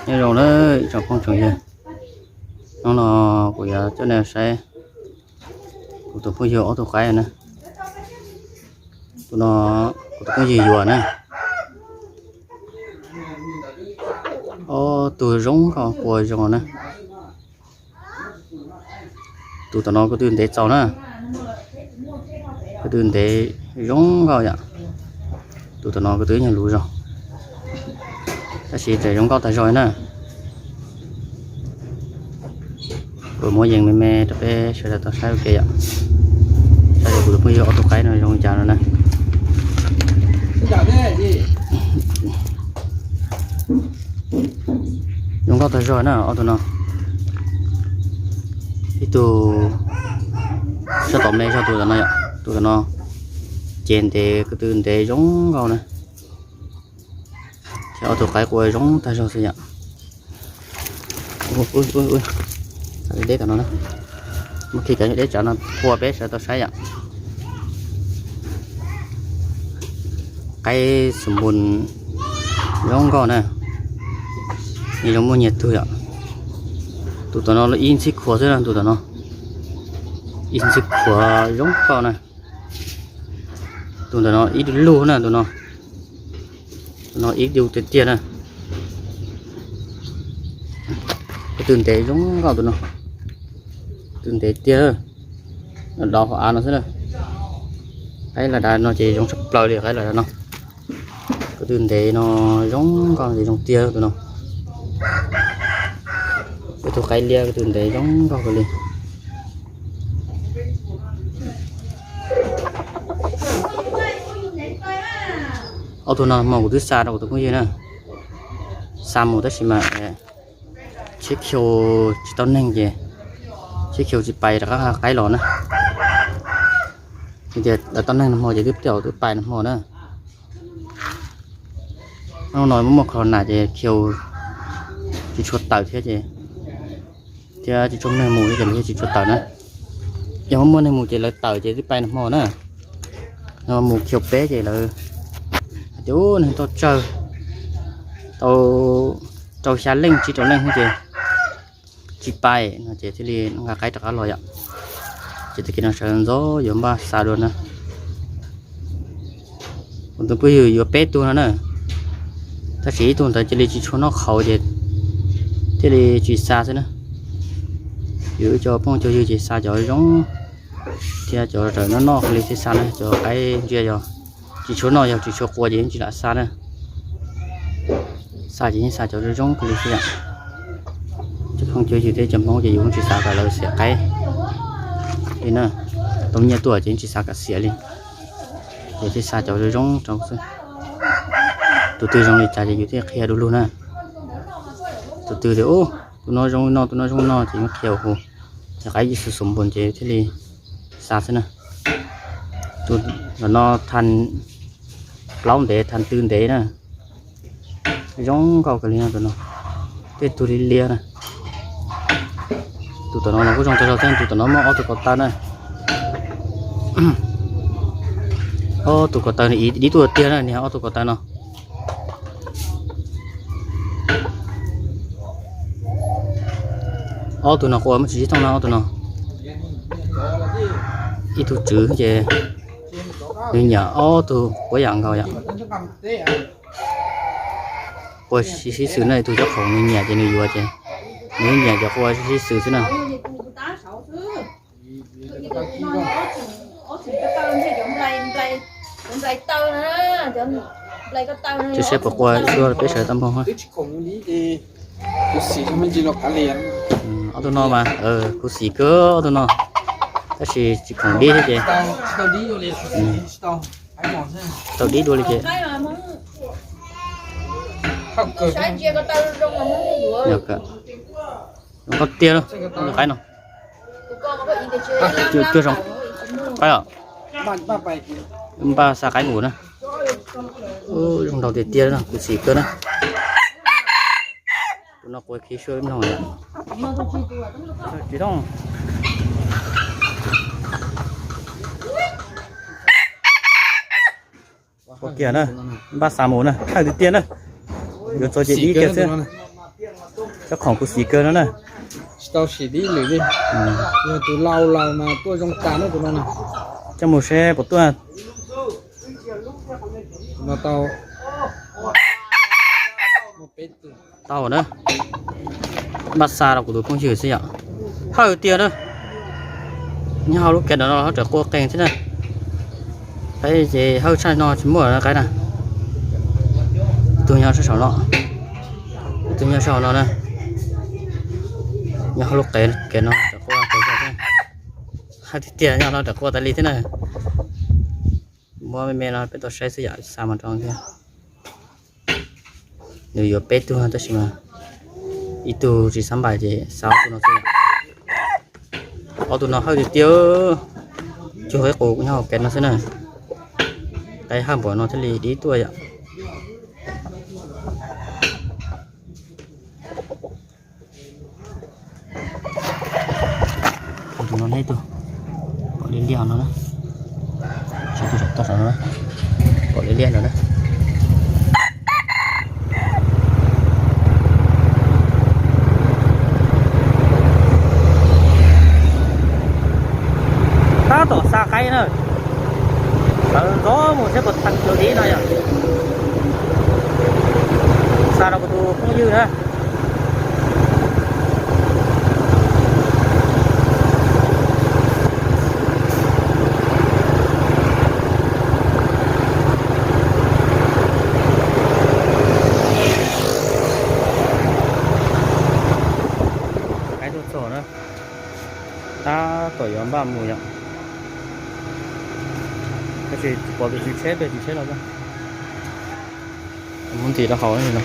Nyob zoo na ib tsoom phooj tsoom ywg, hnub no kuv yuav coj nej saib kuv tus phooj ywg ob tug qaib na. Tus no kuv tus phooj ywg yuav na, ob tug zoo nkauj qua zoo na. Tus tom no ko tw ntev txaus na, ko tw ntev zoo nkauj yom. Tus tom no ko tw nyuag luv zog, tab sis tseem zoo nkauj tag zog li na. Kuv muab yees me me rau peb sawv daws tau saib ua ke yom. Saib kuv tus phooj ywg ob tug qaib no zoo li cas no na. Zoo nkauj tag zog na ob tug no. Ib tug sab tom me zog tus tom no yom, tus tom no ces ntev ko tw ntev zoo nkauj na. Ces ob tug qaib qua zoo tag zog xwb yom. Deb tom no, muab khi cov deb tsawv no qua peb sawv tau saib yom. Qaib xum npun zoo nkauj na, nws zoo muaj nyias tug yom. Tus tom no ib ntxhib khuav xwb na, tus tom no ib ntxhib khuav zoo nkauj na. Tus ntawm no ib lug na, tus no, tus no ib lug tiag tiag na. Ko tw ntev zoo nkauj tus no, tw ntev tiag. Dov hauv av no xwb na. Qaib las dav no ces zoo tshaj plaws li qaib las dav no. Ko tw ntev no zoo nkauj ces zoo tiag tus no. Ko tw qaib liab ko tw ntev zoo nkauj kawg li. Ob tug no hmo kuv twb xa rau kuv tus phooj ywg na, xa mus tab sis mas tsheb khiu tsis tau neeg ces tsheb khiu tsis pais rov qab qaib los na. Tias lawv tau neeg nag hmo ces twb pais nag hmo na. Hnub no muaj muaj kho nas ces khiu tsis tshua tawm thiab ces, thiab tsis tshua neeg mus thiab ces lawv thiaj tsis tshua tawm na. Yog muaj muaj neeg mus ces lawv tawm ces twb pais nag hmo na. No mus khiu peb ces lawv hais tias ub neeg tau tsawg, tau rau xya leej tsib rau leej ces tsis pais no ces thiaj li nqa qaib rov qab los yom. Ces tag kis no sawv ntxov yuav npaj xa dua na. Kuv tus phooj ywg yuav peb tug no na, tab sis ib tug ntawd cia li tsis tshua noj qhauv ces thiaj li tsis xa xwb na. Yus ib co phooj co ywg ces xa cov zoo thiab cov rawm noj noj kawg li thiaj xa na, cov qaib ntsia yog tsis tshua noj yog tsis tshua qua ces yeej tsis lam xa na. Xa ces yeej xa cov zoo zoo kawg li xwb yom. Cov phooj cov ywg thiab cov Hmoob ces yus yeej tsis xav kom lawv xiam qaib li na, tau nyiaj tuaj ces yeej tsis xav kom xiam li. Ces thiaj xa cov zoo zoo rau xwb. Tus twg zoo li cas ces yus thiaj qhia du lug na. Tus twg tias ub tus no zoo li no tus no zoo li no ces yus qhia hu, ces qaib ib xwm xum npun ces thiaj li xa xwb na. Tus no thas plaub ntev thas tw ntev na. Zoo nkauj kawg li no tus no, tej tug liab liab na. Tus tom no los kuj zoo tag zog thiab, tus tom no muaj ob tug ko taw na. Ob tug ko taw no ib tug tiag na, niag ob tug ko taw no. Ob tug no qua muaj tsis sib thooj na ob tug no. Ib tug tswv ces nws nyiam ob tug quav yam nkaus yom. Qua sib xwb na, ib tug cov khoom nws nyiam ces nws yuav ces nws nyiam cov qua sib xwb xwb na. Cia saib puas qua ib suab peb sawv tau npog. Ob tug no mas khuv xim kawg ob tug no, tab sis tsis khoom dib thiab ces tau dib dua li ces. Zoo nkauj tiag lauj, ob tug qaib no. Cuag zoo qaib os. Npaj xa qaib mus na. Zoo nraug tiag tiag na, khuv xim kawg na. Tus no quav khi suab mloog. Tsis thooj. Ua kiag na, npaj xa mus na, thawj tiag tiag na. Yuav txog ces dib kiag xwb. Cov khoom khuv xim kawg no na. Tsis tau sim tib lwm li. Yog tus laus laus mas tuaj zoo tas na tus no na. Coj mus seb puas tuaj. No tau, tau na. Npaj xa rau kuv tus phooj ywg xwb yom. Hawj tiag na. Nyob hauv lub kev no ho raws quaj qees thiab na. Qaib ces hawj tshaj no tsis muaj qaib na. Ib tug nyob sab saum no, ib tug nyob sab hauv no na. Nyob hauv lub kev no raws quaj qees thiab. Hawj tiag tiag nyob no raws quaj tas li thiab na. Muab me me no peb tau saib xwb yom, xa mas rau thiab. Nws yuav peb tug tab sis mas ib tug tsis xab npais ces xa ob tug no xwb. Ob tug no hawj tiag tiag. Cug qaib qus nyob hauv kev no xwb na. Qaib hawj npaum no thiaj li dib tuaj yom. Tus no neb tug, pom liab liab no na. Tsis tus saum toj saum no, pom liab liab no na. Tab tom xa qaib na. Sawv ntxov mus seb puas tag tus dib no yom. Xa rau kuv tus phooj ywg na. Qaib tuaj txog na. Tab tom yuav npaj mus yom. Tab sis pom tus tswv tsheb, pem tswv tsheb los, muab ntim rau hauv no.